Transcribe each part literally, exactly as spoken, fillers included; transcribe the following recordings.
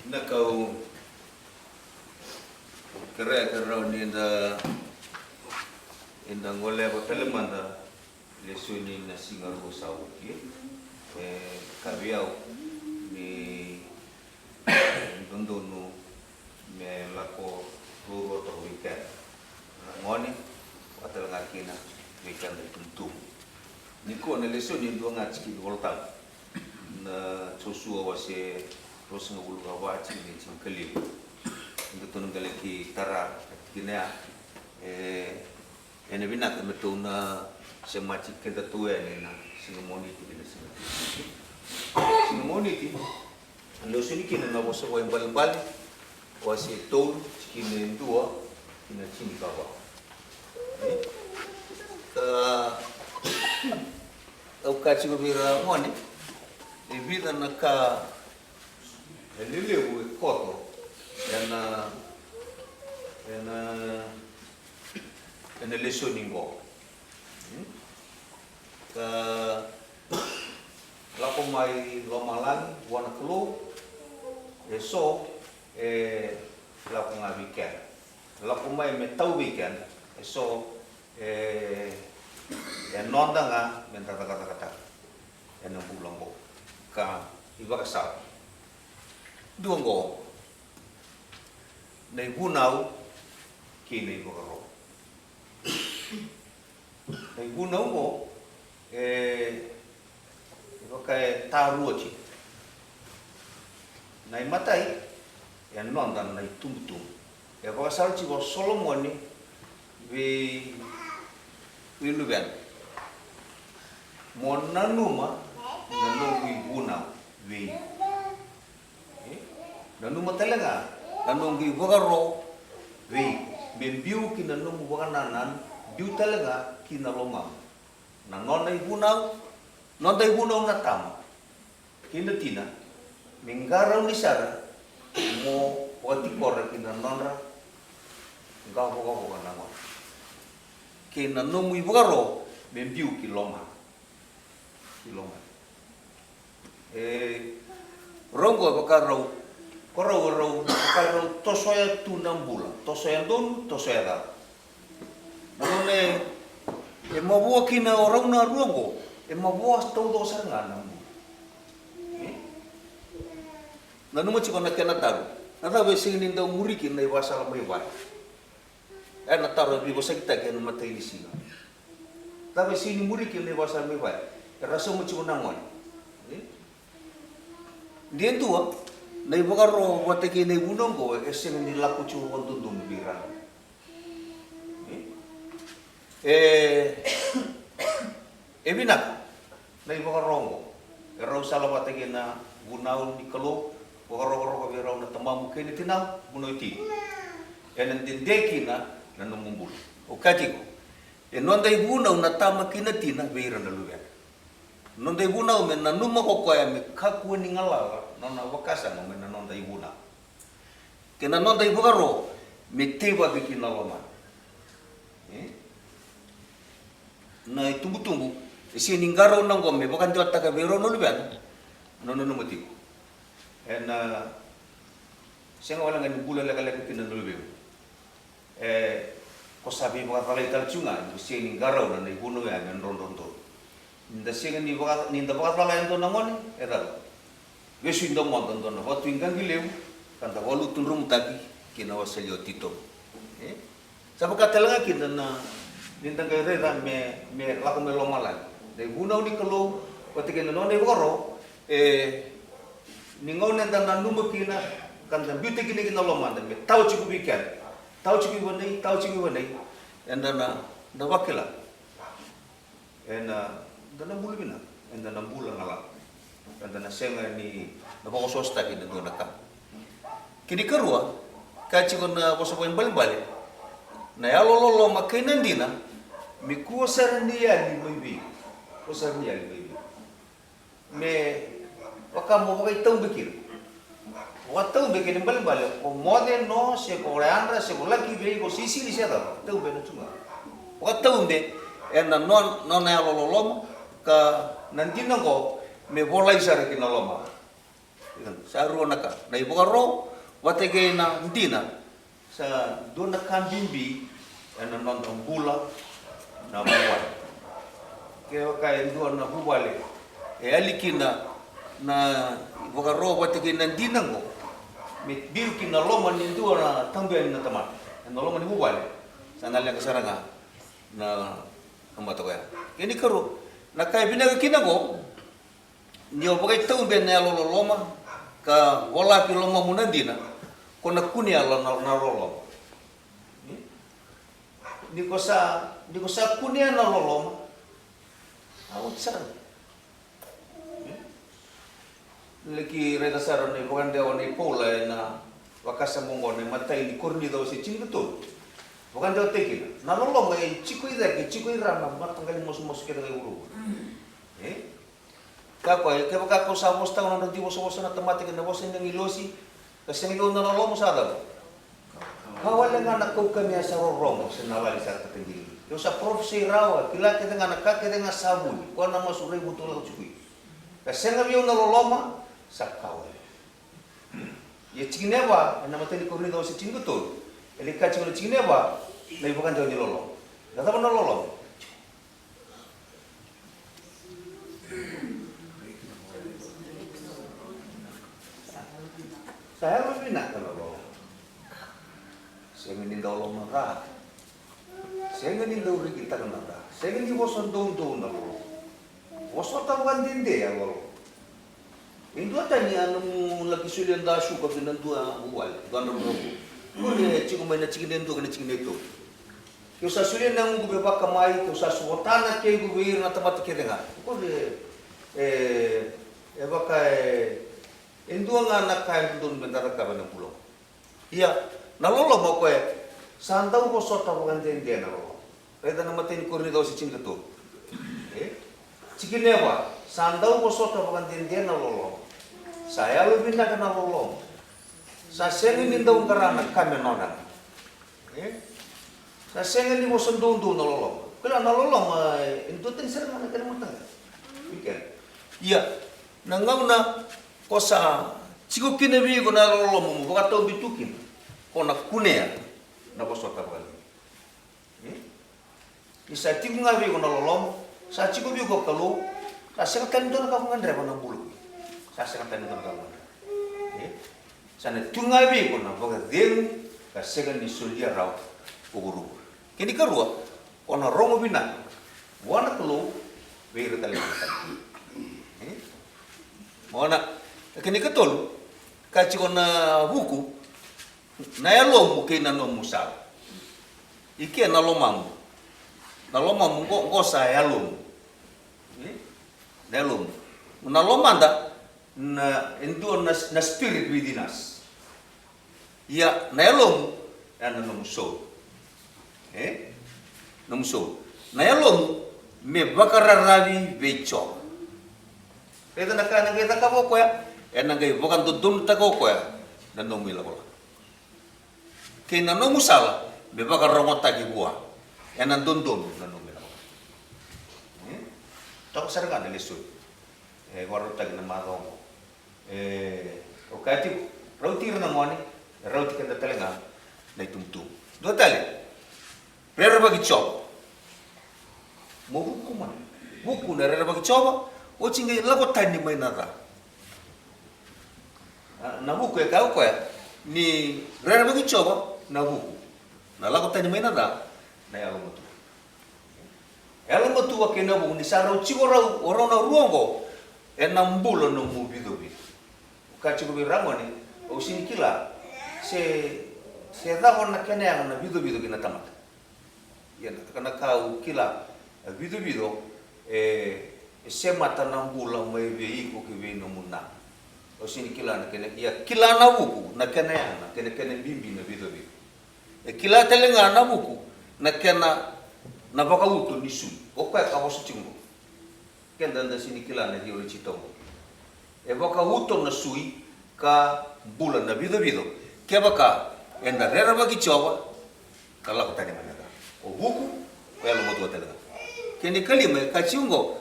Na kau kerea, kerea ni da, ni da goleva tale mada lesoni na siga rua sa oti. E ka vei au ni dodonu me lako ruarua toka vei keda na gone, vaka tale ga kina vei keda itubutubu. Nikua na lesoni e dua ga tiki ni Volatabu, na Josua wase ruasagavulu ka va, tiki ni tinikalima. Eda tou na qai laki tara na tikina ya. E, ena vinaka me tou na semati keda tou yani ena siga Moniti kei na siga Tusiti. Siga Moniti, na lesoni kina na Vosa Vakaibalebale wase tolu, tikina e dua ki na tinikava. E? Ka, au kaya tiko vei ira gone, e vica na ka e lelevu e koto ena, ena, ena lesoni qo. Hmm? Ka lako mai lomalagi vua na Kalou, e so e lako ga vei keda. Lako mai me tau vei keda, e so e, e noda ga me da cakacakataka ena bula oqo. Ka ivakasala dua oqo, na ivunau kei na ivakaro. Na ivunau oqo e, e vaka e tarua tiko. Na imatai e noda na itubutubu. E vakasala tiko o Solomoni vei, vei luvena, mo nanuma na noqu ivunau vei iko. E? Nanuma tale ga na noqu ivakaro vei iko, me biu ki na nomu vakanananu, biu tale ga ki na lomamu. Na nona ivunau, noda ivunau na tama kei na tina, me qarauni sara mo vakatikora ki na nodra qavokavoka na gone. Kei na nomu ivakaro me biu ki lomana. Ki lomana. E, rau qo e vakarau, ko rau, rau vakarau tosoya tu na bula, tosoya donu, tosoya cala. Na gauna e, e mavoa kina o rau na rua qo, e mavoa taucoko sara ga na bula. E? Nanuma tiko na kena taro. Na cava e sega ni dau muri kina na ivakasala mai vale? E na taro e veivosakitaki ena matai ni siga. Cava e sega ni muri kina na ivakasala mai vale? Era sauma tiko na gone. E? De dua, na ivakaro vata kei na ivunau oqo e sega ni lako tiko vakadodonu vei ira. E, e vinaka na ivakaro oqo. E rau sala vata kei na vunau ni Kalou, vakarokoroko vei rau na tamamu kei na tinamu, vunau e tini. Ena dede kina na nomu bula. Au kaya tiko, e noda ivunau na tama kei na tina vei ira na luvena. Noda ivunau me nanuma ko koya me kakua ni galala na nona vakasama mai na noda ivunau. Kei na noda ivakaro me teivaki ki na lomana. E? Na itubutubu e sega ni qarauna oqo me vakadewataka vei rau na luvena. Na nanuma tiko, ena sega wale ga ni bula lekaleka kina na luvemu. E, ko sa veivakacalai tale tiko ga, ni ko sega ni qarauna na ivunau ya me drodrodro. Ni da sega ni vaka, ni da vakacala e dua na gone, e cala. Vesu i domoda dua na vatu i qaqi levu, ka da valutu dromutaki ki na wasali o titobu. E? Sa vaka tale ga kina na, ni da qai raica me, me lako mai lomalagi. Na ivunau ni Kalou, vata kei na nona ivakaro, e, ni gauna eda nanuma kina, ka da biuta kina ki na lomada, me tawa tiko vei keda. Tawa tiko i vanei, tawa tiko i vanei. Eda na, da vakila. Eda na bula vinaka, eda na bula galala. Eda na sega ni na vakaosoosoataki na dua na ka. Kei na ikarua, ka tiko na Vosa Vakaibalebale, na yalololoma kei na dina, me kua sara ni yali mai vei iko. Kua sara ni yali mai vei iko. Me vaka mo vakaitaube kina. Vakataube kei na ibalebale, ko moce no, se ko yadra, se ko laki vei, ko sisili se cava, taube na tu ga. Vakataube ena nona, nona yalololoma, ka na dina oqo me volai sara ki na loma. Sa rua na ka, na ivakaro vata kei na dina. Sa dua na ka bibi ena noda bula na vuvale. Kevaka e dua na vuvale e yali kina na ivakaro vata kei na dina oqo, me biu ki na loma ni dua na tabu yani na tamata, ena loma ni vuvale, sa na leqa sara ga na tamata koya. Kena ikarua, na ka e vinaka kina oqo, ni o vakaitaube na yalololoma ka vola ki lomamu na dina, ko na kunea na, na loloma. Ni ko sa, ni ko sa kunea na loloma, a oti sara. Laki raica sara na ivakadewa nei Paula ena vakasama oqo, na imatai ni Korinica wase tinikatolu. Vakadewataki kina na loloma e tiko i cake, e tiko i ra na mataqali masumasu kece ga e vuravura. E? Ka koya, kevaka ko sa vosataka na nodra ivosavosa na tamata kei na vosa ni agilosi, ka sega ni o na loloma, sa cava? Ka wale ga na kaukauwa ni yasa rorogo se na lali sa kataqili. Ke o sa parofisai rawa, kila kece ga na ka kece ga sa vuni, koya na masu raivotu lako tiko i. Ka sega vei au na loloma, sa ka wale. Ia tikina e va ena imatai ni Korinica wase tinikatolu, e lai kaya tiko na tikina e va na ivakadewa ni loloma. Na cava na loloma? Sa yalovinaka na loloma. Sega ni dau lomana. Sega ni dau rekitaka na ca. Sega ni vosa doudou na loloma. Vosota vakadede na loloma. E dua tani a nomu laki solia dasuka ki na dua vuvale, dua na vuvale. Ko ni tiko mai na tikina e dua kei na tikina e tolu. Ke au sa solia na yagoqu me vakamai, ke au sa sovota na kequ vei ira na tamata kece ga. Ko ni, e, e vaka e, e dua ga na ka e dodonu me da cakava ena bula. Ia, na loloma o koya sa dau vosota vakadede na loloma. Raica na imatai ni Korinica wase tinikatolu. E? Tikina e va, sa dau vosota vakadede na loloma. Sa yalovinaka na loloma. Sa sega ni dau qara na ka me nona. E? Sa sega ni vosa doudou na loloma. Kila na loloma, e, e duatani sara ga na kena mataga. Ia, na gauna ko sa tiko kina vei iko na loloma mo vakataubitaki kina, ko na kunea na vosota vakadede. E? Ni sa tiko ga vei iko na loloma, sa tiko vei iko na Kalou, sa sega tale ni dua na ka ko gadreva na bula ko. Sa sega tale ni dua na ka ko gadreva. E? Sa na tiko ga vei iko na vakacegu ka sega ni solia rawa ko vuravura. Kena ikarua, ko na rogo vinaka vua na Kalou vei ira tale ga na tamata. E? Mona, kena ikatolu, ka tiko na vuku, na yalomu kei na nomu sala. I ke na lomamu. Na lomamu qo, qo sa yalomu. E? Na yalomu. Na lomada, na, e dua na, na spirit within us. Ia, na yalomu, e na nomu soul. E? Nomu soul. Na yalomu, me vakararavi vei Jiova. Raica na ka ena qai cakava o koya, ena qai vakadodonutaka o koya na nomu ilakolako. Kei na nomu sala me vakarogotaki vua, ena dodonu na nomu ilakolako. Hmm? Toka sara ga na lesoni e vakarautaki na macawa oqo. E, au kaya tiko, rauti ira na gone, e rauti keda tale ga na itubutubu. Dua tale, rerevaki Jiova. Mo vuku mai. Vuku na rerevaki Jiova, oti qai lako tani mai na ca. A, na vuku e kaya o koya, ni rerevaki Jiova na vuku. Na lako tani mai na ca, na yalomatua. Yalomatua kei na vuku, ni sa rau tiko rau, o rau na rua oqo, ena bula nomu vicovico. Ka tiko vei ragone, au sini kila se, se cava na kena yaga na vicovico kei na tamata. Ia na ka, na ka au kila, e vicovico, e, e semata na bula mai vei iko ki vei nomu na. Au sini kila na kena, ia kila na vuku na kena yaga, kena, kena bibi na vicovico. E kila tale ga na vuku na kena, na vakauto ni sui. O koya ka vosa tiko qo. Keda da sini kila na theology toka. E vakauto na sui ka bula na vicovico. Kevaka eda rerevaki Jiova, ka lako tani mai na ca. O vuku, o yalomatua tale ga. Kena ikalima, e ka tiko qo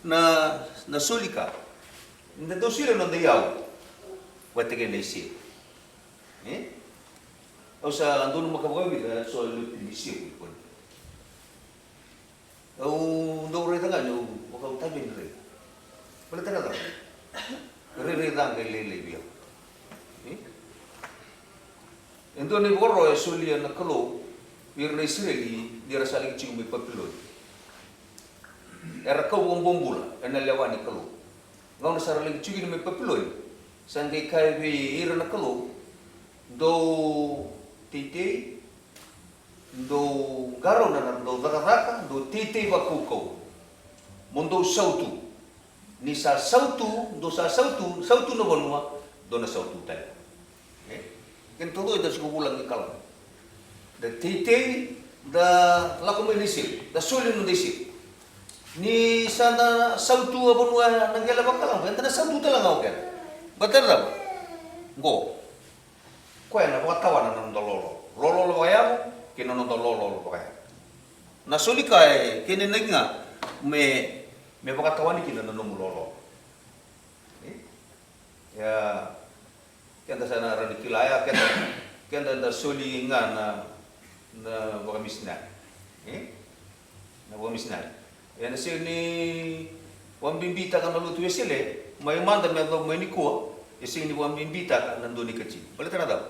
na, na soli ka. Da dau solia na noda iyau. vata kei na ise. E? Au sa donumaka vakavica so e lotu ni ise ko. Au dau raica ga niu vakautavi ni raica. Baleta na cava? Rairai ca qai lailai vei au. E? E dua na ivakaro e solia na Kalou vei ira na Isireli ni ra sa laki tiko mai Papiloni. Era kau vakabobula ena lewa ni Kalou. Gauna sa ra laki tiko kina mai Papiloni, sa qai kaya vei ira na Kalou, dou teitei, dou qarauna na dou cakacaka, dou teitei vakaukauwa. Mo dou sautu. Ni sa sautu, dou sa sautu, sautu na vanua, dou na sautu tale. E? Kena taucoko eda siko vulagi kalavu. Da teitei, da lako mai na ise, da soli na noda ise. Ni sa da sautu a vanua na qele vakalavu, eda na sautu tale ga o keda. Baleta na cava? Qo. Koya na vakatawana na noda lololo. Lololo vakayago, kei na noda lololo vakayago. Na soli ka e kena inaki ga me, me vakatawani kina na nomu lololo. E? Ia, keda sa na rawa ni kila ya, keda, keda da soli ga na, na vakamisinari. E? Na vakamisinari. Ena sega ni vakabibitaka na lotu Wesele, mai mada me yacova mai nikua, e sega ni vakabibitaka na dua na ikatini. Baleta na cava?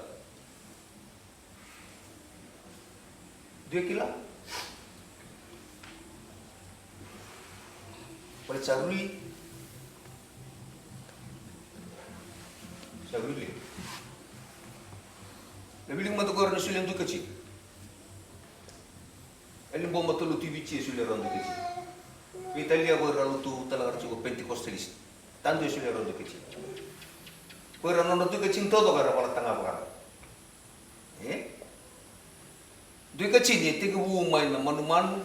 Dua e kila? Baleta sa rui. Sa rui levu. Na wilika mada ko ira na solia dua ikatini. E libo mata lotu i Viti e solia rau dua ikatini. Veitalia ko ira lotu tale ga ra tiko Pentecostalist. Tadu e solia rau dua ikatini. Ko ira nona dua ikatini taucoko era valataga vaka. E? Dua ikatini e tekivu mai na manumanu,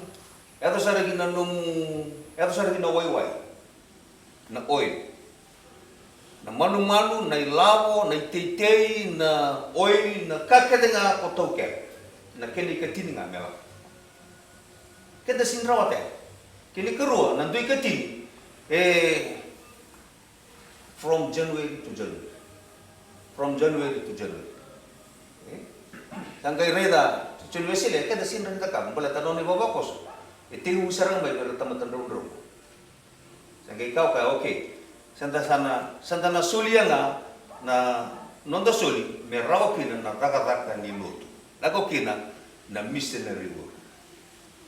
yaco sara ki na nomu, yaco sara ki na waiwai. Na oil. Na manumanu, na ilavo, na iteitei, na oil, na ka kece ga ko taukena. Na kena ikatini ga me lako. Keda sini rawata. Kena ikarua, na dua ikatini. E, from January to January. From January to January. E? Sa qai raica, Joni Wesele, keda sini raica ka, baleta nona ivavakoso. E tekivu sara ga mai vei ira tamata draudrau. Sa qai kau kaya, okay. Sa da sa na, sa da na solia ga na noda soli me rawa kina na cakacaka ni lotu. Lako kina na missionary work.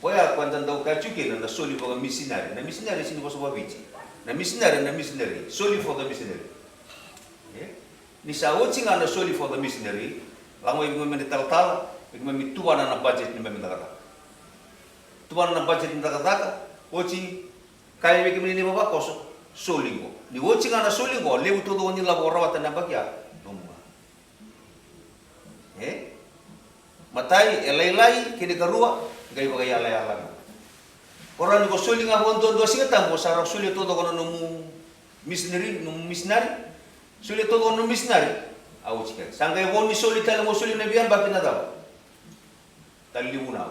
Koya koya da dau kaya tiko kina na soli vakamisinari. Na misinari sini vosa vakaviti. Na misinari, na misinari. Soli for the missionary. E? Ni sa oti ga na soli for the missionary, lako mai vei keimami na talatala, vei keimami tuvana na budget ni keimami cakacaka. Tuvana na budget ni cakacaka, oti kaya vei kemuni na ivavakoso, soli qo. Ni oti ga na soli qo, levu taucoko ni lavo o rawata na yabaki ya, nomu ga. E? Matai, e lailai, kena ikarua, qai vakaiyalayala ga. Ko rawa ni ko soli ga vakaduadua Siga Tabu, sa rawa solia taucoko na nomu misinari, nomu misinari. Solia taucoko na nomu misinari, a oti kece. Sa qai vo ni soli tale mo soli na veiyabaki na cava? Tale ni vunau.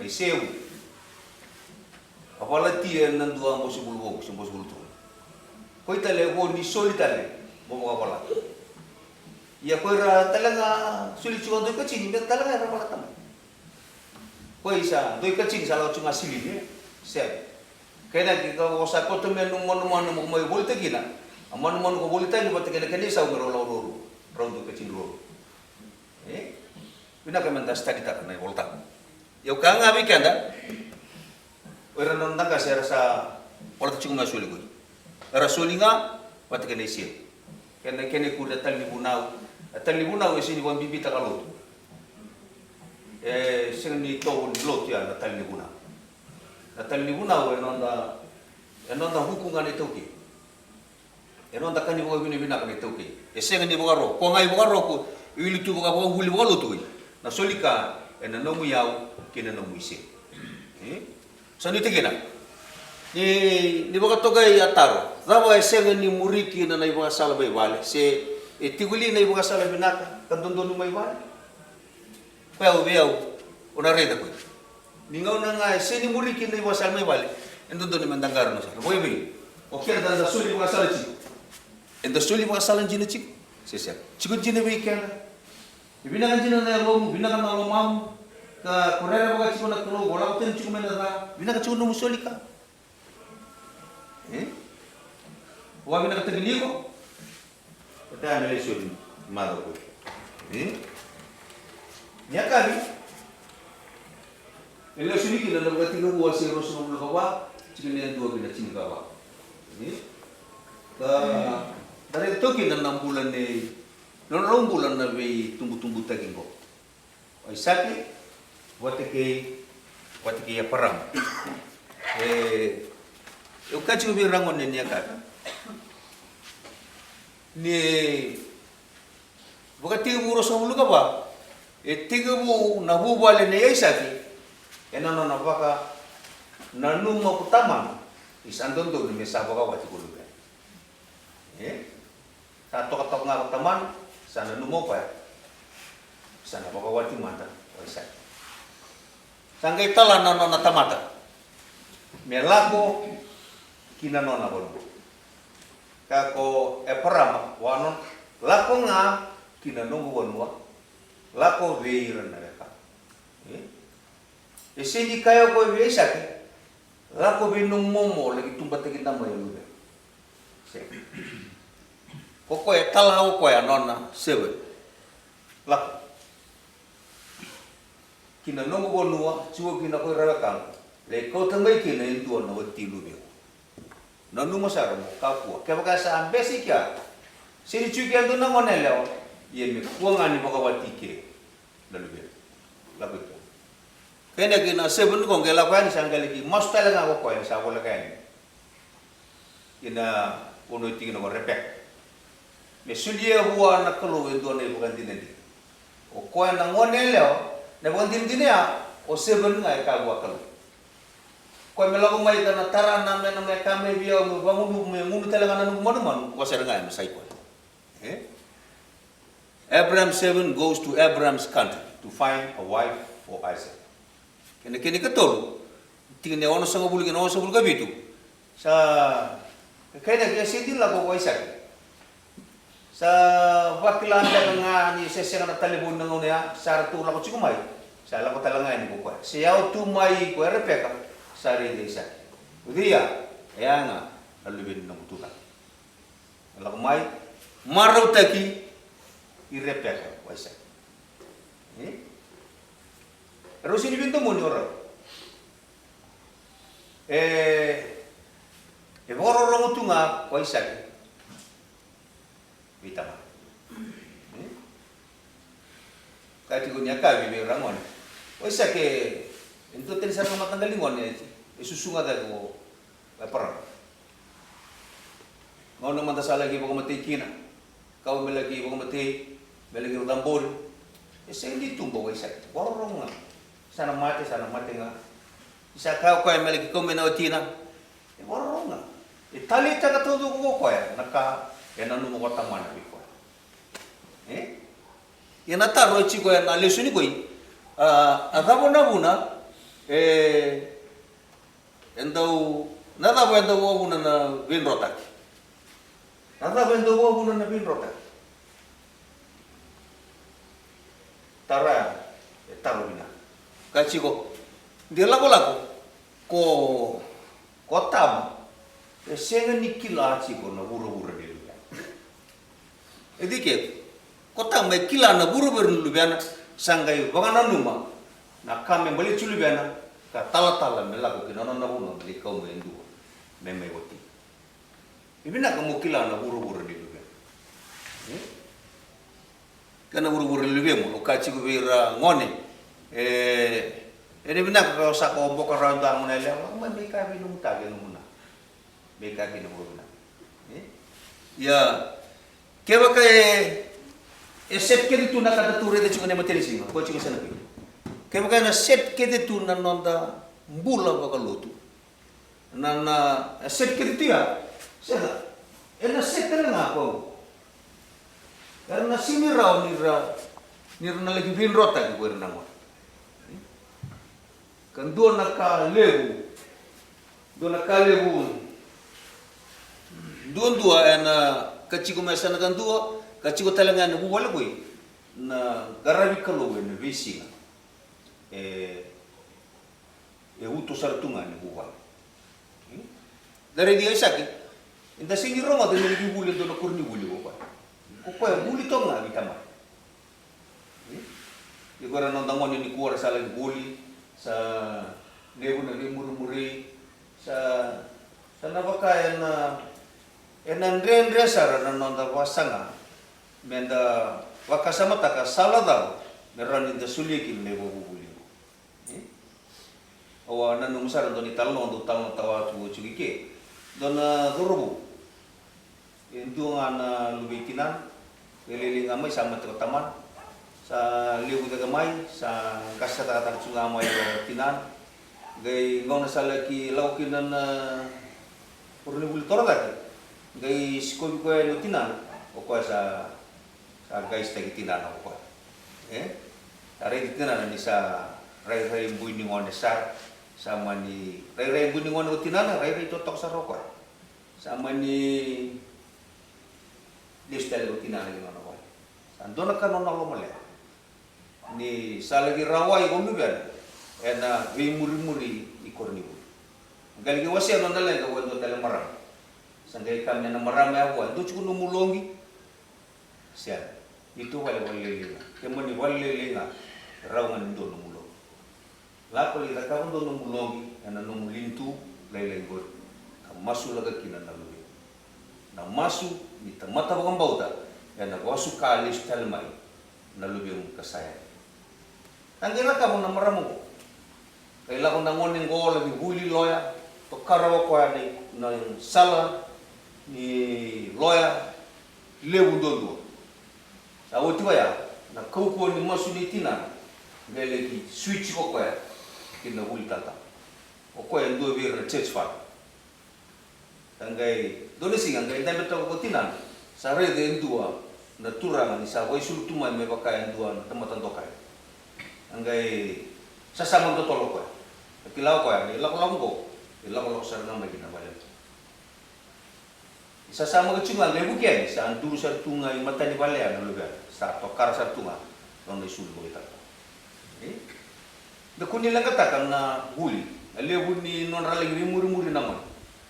Ai seu. A valatia ena dua bose vulu vou, se bose vulu tolu. Koi tale vo ni soli tale, mo vakavola. Ia ko ira tale ga soli tiko dua ikatini, me tale ga era vola tama. Koi sa dua ikatini sa lako tiko ga silini, e? Sega. Kena ki ka ko sa koto me nomu manumanu mo mai volitaki kina. A manumanu ko volitaki vata kei na kena isau me rau lako roro. Rau dua ikatini roro. E? Vinaka me da study taka na iVolatabu. Ia au kaya ga vei keda, o ira na noda qase era sa volata tiko mai soli koi. Era soli ga vata kei na ise. Kena, kena ikuri na tale ni vunau. Na tale ni vunau e sega ni vakabibitaka lotu. E sega ni tovo ni lotu ya na tale ni vunau. Na tale ni vunau e noda, e noda vuku ga na iTaukei. E noda ka ni vakavinavinaka na iTaukei. E sega ni vakarogo. Ko ga ivakarogo, e wili tu vakavakavuli vakalotu. Na soli ka ena nomu iyau kei na nomu ise. E? Sa nuitaki kina. Ni, ni vakatokai a taro. Cava e sega ni muri kina na ivakasala mai vale? Se e tiko li na ivakasala vinaka ka dodonu mai vale? Koya au vei au, o na raica koya. Ni gauna ga e sega ni muri kina na ivakasala mai vale, e dodonu me da qarauna sara. Vakaevei? O keda da soli ivakasala tiko. Eda soli vakasala dina tiko? Se sega. Tiko dina vei keda. E vinaka dina na yalomu, vinaka na lomamu. Ka ko rerevaka tiko na Kalou, ko lako tani tiko mai na ca. Vinaka tiko nomu soli ka. E? Vakavinakataki ni iko. Kota na lesoni macawa ko. E? Ni yakavi. E lesoni kina na Vakatekivu wase ruasagavulu ka va, tikina e dua ki na tinikava. E? Ka da raica toka kina na bula nei, na nona bula na veitubutubutaki qo. O Aisake vata kei, vata kei Eparama. E, au kaya tiko vei ira gone ni yakavi. Ni Vakatekivu ruasagavulu ka va, e tekivu na vuvale nei Aisake ena nona vakananuma ko tamana ni sa dodonu me sa vakawati ko luvena. E? Sa tokatoka ga ko tamana, sa nanuma o koya, sa na vakawati mada o Aisake. Sa qai tala na nona tamata me lako ki na nona vanua. Kaya ko Eparama vua nona, lako ga ki na noqu vanua, lako vei ira na wekaqu. E? E sega ni kaya o koya vei Aisake, lako vei nomu momo, laki tubataki na mai o luvena. Sega. Ko koya e tala o koya nona seven. Lako ki na noqu vanua, tiko kina ko ira wekaqu, lai kauta mai kina e dua na wati luvequ. Nanuma sara mo kakua, kevaka sa bese i kea, se ni tiko kea dua na gone yalewa, ia me kua ga ni vakawati ke na luvequ. Lako i kea. Kena kina seven ko qai lako yani, sa qai laki masu tale ga ko koya ni sa voleka yani. Ina vanua e tiko kina ko Repeka. Me solia vua na Kalou e dua na ivakadinadina. O koya na gone yalewa, na ivakadinadina ya, o seven ga e kaya vua Kalou. Koya me lako mai ka na tara na me na me ka mai vei au me vagunu, me gunu tale ga na noqu manumanu, koya sara ga me sai koya. E? Abraham seven goes to Abraham's country to find a wife for Isaac. Kena, kena ikatolu, tikina e onosagavulu kei na onosagavulu ka vitu. Sa, kena, kena sega ni lako ko Aisake. Sa vakila beka ga ni se sega na talevoni na gauna ya, sa ratou lako tiko mai. Sa lako tale ga yani ko koya. Se yawa tu mai ko Repeka, sa raici Aisake. O cei ya? E ya ga na luve ni noqu tucake. Lako mai, marautaki i Repeka ko Aisake. E? Rau sega ni veidomoni o rau. E, e vakarorogo tu ga ko Aisake vei tamana. E? Kaya tiko ni yakavi vei ira gone. O Aisake, e dua tani sara na mataqali gone e susuga cake ko Eparama. Gauna mada sa laki vakamatei kina, kau me laki vakamatei, me laki cabori. E sega ni tuba o Aisake, vakarorogo ga. Sa na mate, sa na mate ga. Ni sa kaya o koya me laki kau mai na watina, e vakarorogo ga. E taleitaka taucoko ko koya na ka e nanuma ko tamana vei koya. E? Ia na taro e tiko ena lesoni qoi, a, a cava na vuna e E dau, na cava e dau vakavuna na veidrotaki? Na cava e dau vakavuna na veidrotaki? Taro ya, e taro vinaka. Ka tiko, de lakolako, ko, ko tama, e sega ni kila tiko na vuravura ni luvena. E dike, ko tama e kila na vuravura ni luvena, sa qai vakananuma na ka me baleti luvena, ka talatala me lako ki na nona vanua me lai kau mai e dua me mai wati. E vinaka mo kila na vuravura ni luvemu. E? Kei na vuravura ni luvemu, au kaya tiko vei ira gone, e, e na vinaka ka sa ka oboka rawa e dua gone yalewa, lako mai me kaya vei nomu ta kei nomu na. Me kaya kina vakavinaka. E? Ia, kevaka e, e set kece tu na ka da tu raica tiko na matanisiga, koya tiko sa na kai. Kevaka e na set kece tu na noda bula vakalotu. Na, na, e set kece tu ya. Sega, e na set tale ga ko. Era na sega ni rawa ni ra, ni ra na laki veidrotaki ko ira na gone. Ka dua na ka levu, dua na ka levu, duadua ena, Ka tiko mai sa na ka dua, ka tiko tale ga ena vuvale ko i na qaravi Kalou ena veisiga. E, e uto sara tu ga ni vuvale. Hmm? Da raici Aisake, eda sega ni rogoca ni vuli e dua na koronivuli ko koya. Ko koya vuli toka ga vei tamana. Iko era noda gone nikua era sa laki vuli, sa levu na veimurimuri, sa, sa na vaka ena, ena dredre sara na noda vasaga, meda vakasamataka sala cava me rawa ni da solia kina na ivakavuvuli. Au a nanuma sara dua na italanoa, dua talanoa tawa tu oti ke. Dua na cauravou. E dua ga na luve i tinana. Qai lailai ga mai sa mate ko tamana. Sa levu cake mai, sa qase cakacaka tu ga mai o tinana. Qai gauna sa laki lako kina na koronivuli torocake. Qai sikovi koya yani o tinana. O koya sa Sa qaisitaki tinana o koya. E? Sa raici tinana ni sa rairai bui ni gone sara. Sa mani rairai bui ni gone o tinana, rairai totoka sara o koya. Sa mani lesu tale o tinana ki nona vale. Sa dua na ka nona lomaleqa. Ni sa laki rawai ko luvena ena veimurimuri ni koronivuli. Qai laki wasea nona leqa vua e dua tale marama. Sa qai kaya mai na marama ya vua, e dua tiko nomu loqi? Sega. Ni tou vale valelailai ga. Ke mani valelailai ga, e rawa ga ni dua nomu loqi. Lako lai cakava dua nomu loqi ena nomu linitu lailai qori, ka masulaka kina na luvemu. Na masu ni tamata vakabauta ena vasu ka lesu tale mai na luvemu ka sa yali. A qai cakava na marama oqo. Qai lako na gone oqo laki vuli loya, tokara o koya na, na sala ni loya levu duadua. Sa oti koya na kaukauwa ni masu ni tinana, qai laki switch ko koya ki na vuli talatala. O koya e dua vei ira na church father. Sa qai dua na siga qai dabe toka ko tinana, sa raica e dua na turaga ni sa vakaisulu tu mai me vaka e dua na tamata dokai. A qai sasama totolo koya. A kila o koya ni lakolako qo e lakolako sara ga mai ki na vale. Ni sasamaka tiko ga qai vuki yani, sa duru sara tu ga i mata ni vale ya na luvena, sa tokara sara tu ga nona isulu vakaitaka. E? Da kua ni leqataka na vuli, na levu ni nodra laki veimurimuri na gone.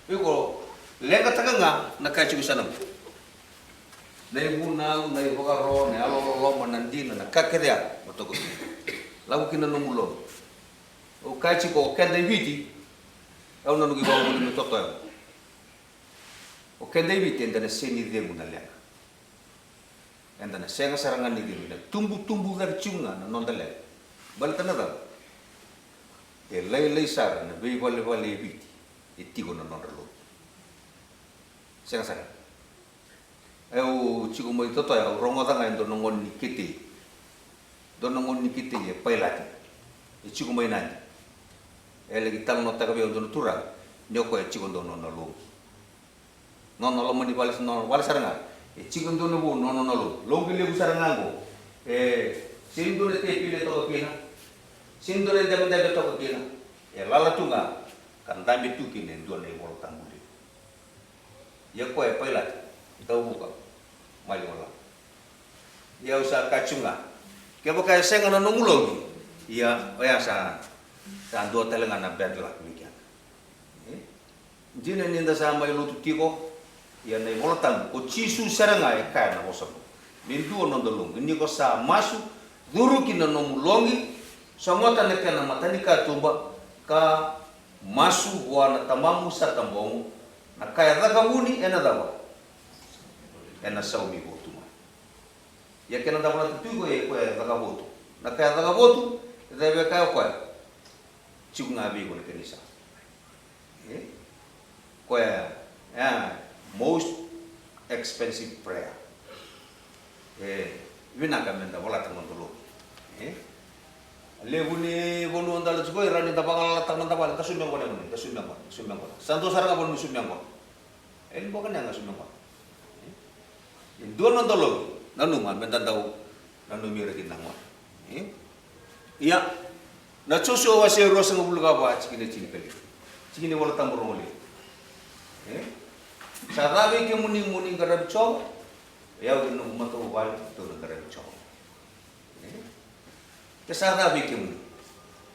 Iko leqataka ga na ka e tiko sa na vuli. Na ivunau, na ivakaro, na yalololoma, na dina, na ka kece ya mo toka tu. Lako kina nomu loqi. Au kaya tiko o keda i Viti, au nanuma ni vakavuli me totoya. O keda i Viti eda na sega ni cegu na leqa. Eda na sega sara ga ni cegu, na tubutubu cake tiko ga na noda leqa. Baleta na cava? E lailai sara na veivalevale e Viti e tiko na nodra loqi. Sega sara. Au tiko mai Totoya, au rogoca ga e dua na gone ni Ketei. Dua na gone ni Ketei e pailate. E tiko mai Nadi. E laki talanoataka vei au dua na turaga ni o koya e tiko dua na nona loqi. Nona loma ni vale, nona vale sara ga e tiko dua na vou na nona loqi. Loqi levu sara ga oqo. E sega ni dua na tepile toka kina. Sega ni dua na idabedabe toka kina. E lala tu ga ka dabe tu kina e dua na iVola Tabu levu. Ia koya e pailate, dauvuka, maliwa lako. Ia au sa kaya tiko ga, kevaka e sega na nomu loqi, ia oya sa, sa dua tale ga na bad luck vei keda. E? Dina ni da sa mai lotu tiko, ia na iVola Tabu, ko Jisu sara ga e kaya na vosa oqo. Me dua noda loqi, ni ko sa masu, curu ki na nomu loqi, sogota na kena matanikatuba, ka masu vua na Tamamu sa tabogo, na ka e caka vuni ena cava? Ena saumi votu mai. Ia kena da volata tu iko, e koya e caka votu. Na ka e caka votu, e cava e kaya o koya? Tiko ga vei iko na kena isau. E? Koya, e, most expensive prayer. E vinaka me da volata na noda loqi. E? Levu ni vanua da lai tiko, e rawa ni da vagalalataka na noda vale, da sumia qo na gone, da sumia qo, da sumia qo. Sa dua sara ga vanua ni sumia qo. E li boka ni a ga sumia qo. E? E dua na noda loqi, nanuma me da dau nanumi ira kina na gone. E? Ia, na Josua wase ruasagavulu ka va, tikina e tinikalima. Tikina ni Vola Tabu rogo levu. E? Sa ca vei kemuni mo ni qaravi Jiova? E au kei na noqu matavuvale, tou na qaravi Jiova. E? Ke sa ca vei kemuni?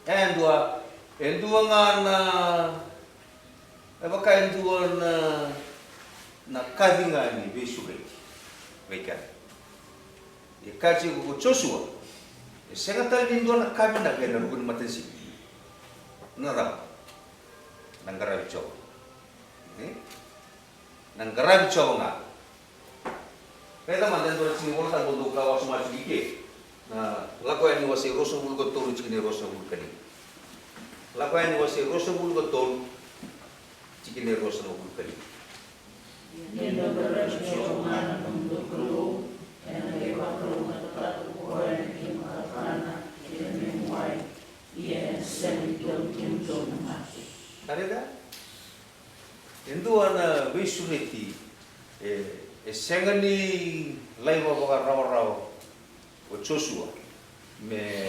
E dua, e dua ga na, e vaka e dua na, na kaci ga ni veisureti vei keda. E kaya tiko ko Josua, e sega tale ni dua na ka vinaka ena ruku ni matanisiga. Na cava? Na qaravi Jiova. E? Na qaravi Jiova ga. Raica mada e dua na tiki ni Volatabu dou ka wasoma tiko i ke. Na Lako Yani wase ruasagavulu ka tolu, tikina e ruasagavulu ka lima. Lako Yani wase ruasagavulu ka tolu, tikina e ruasagavulu ka lima. Ni na qaravi Jiova na nomudou Kalou ena veivakalougatataki ko koya na kemu kakana kei na memu wai, ia ena sega ni tolu kemudou na masu. Raica? E dua na veisureti, e, e sega ni laiva vakarawarawa o Josua me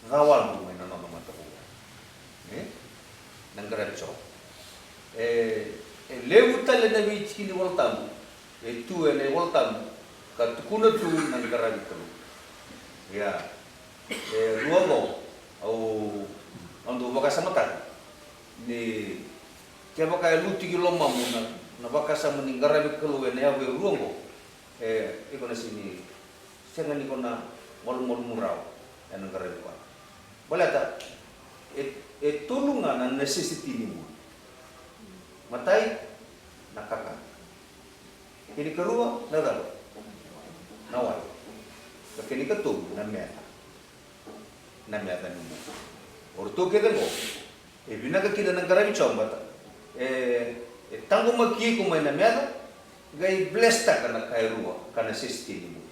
cawadu mai na nona matavuvale. E? Na qaravi Jiova. E, e levu tale na veitiki ni Volatabu e tu ena iVolatabu ka tukuna tu na qaravi Kalou. Ia, e rua oqo au, au dau vakasamataka ni kevaka e lutu ki lomamu na, na vakasama ni qaravi Kalou ena yavu e rua oqo, e, iko na sega ni, sega ni ko na malumalumu rawa ena qaravi koya. Baleta e, e tolu ga na necessity ni bula. Matai, na kakana. Kena ikarua, na cava? Na wai. Ka kena ikatolu, na meca. Na meca ni bula. O ratou kece oqo e vinaka kina na qaravi Jiova, baleta e, e taqomaki iko mai na meca, qai blesstaka na ka e rua, ka na necessity ni bula.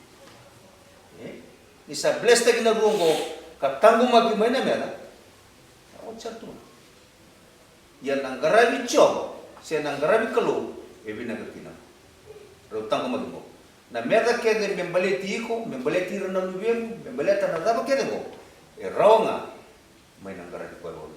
E? Ni sa blesstaki na rua oqo ka taqomaki mai na meca, a oti sara tu ga. Ia na qaravi Jiova se na qaravi Kalou e vinaka kina. Rau taqomaki oqo. Na meca kece me baleti iko, me baleti ira na luvemu, me baleta na cava kece oqo, e rawa ga mai na qaravi koya.